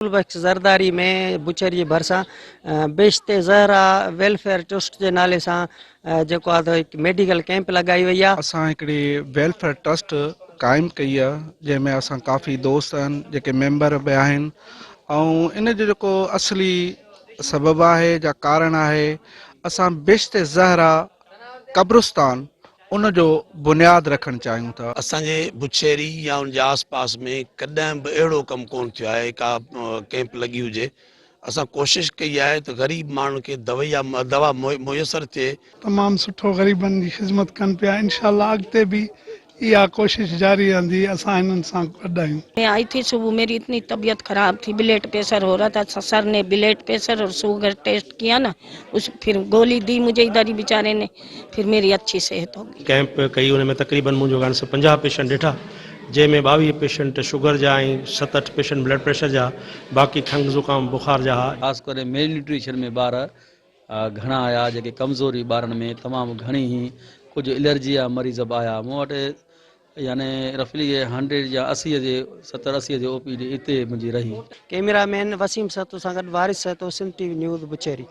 رسول بخش زرداري ۾ بڇيري جي ڀرسان بهشت زهرا ويلفيئر ٽرسٽ جي نالي سان جيڪو آهي هڪ ميڊيڪل ڪئمپ لڳائي وئي آهي. اسان هڪڙي ويلفيئر ٽرسٽ قائم ڪئي آهي جنهن ۾ اسان ڪافي دوست آهن جيڪي ميمبر به آهن ۽ ان جو جيڪو اصلي سبب آهي جا ڪارڻ آهي اسان بهشت زهرا قبرستان ان جو بنياد رکڻ چاهيون ٿا. اسان جي بڇيري يا ان جي آس پاس ۾ ڪڏهن به اهڙو ڪم ڪونه ٿيو آهي ڪا ڪئمپ لڳي هجي اسان ڪوشش ڪئي آهي ته غريب ماڻهن کي دويا دوا ميسر ٿئي. تمام سٺو غريبن جي خدمت ڪن پيا انشاء الله اڳتي به اها ڪوشش جاري رهندي اسان هنن سان گڏ آهيون. مين آئي ٿي صبح ميري اتني طبيعت خراب ٿي بليڊ پيسر هو رها ٿا سر ني بليڊ پيسر اور شوگر ٽيسٽ ڪيا نا اس ڦر گولي the مجهي ادھر هي بيچاري ني ڦر ميري اڇي صحت هو گئي. ڪئمپ ڪئي ان ۾ تقريبن منهنجو خيال سان 50 پيشنٽ ڏٺا جنهن ۾ 22 پيشنٽ شگر جا ۽ ست اٺ پيشنٽ بلڊ پريشر جا باقي کنگهه زڪام بخار جا ها. خاص ڪري ميل نيوٽريشن ۾ ٻار گهڻا آيا جيڪي ڪمزوري ٻارن ۾ تمام گهڻي هئي ڪجهه الرجي جا مريض به آيا مون وٽ يعني رفلي هنڊريڊ يا 80 جي 70 80 جي او پي ڊي اتي منهنجي رهي. ڪئميرا مين وسيم سهتو سان گڏ Waris Sahto, Sindh T V news, Bacheri.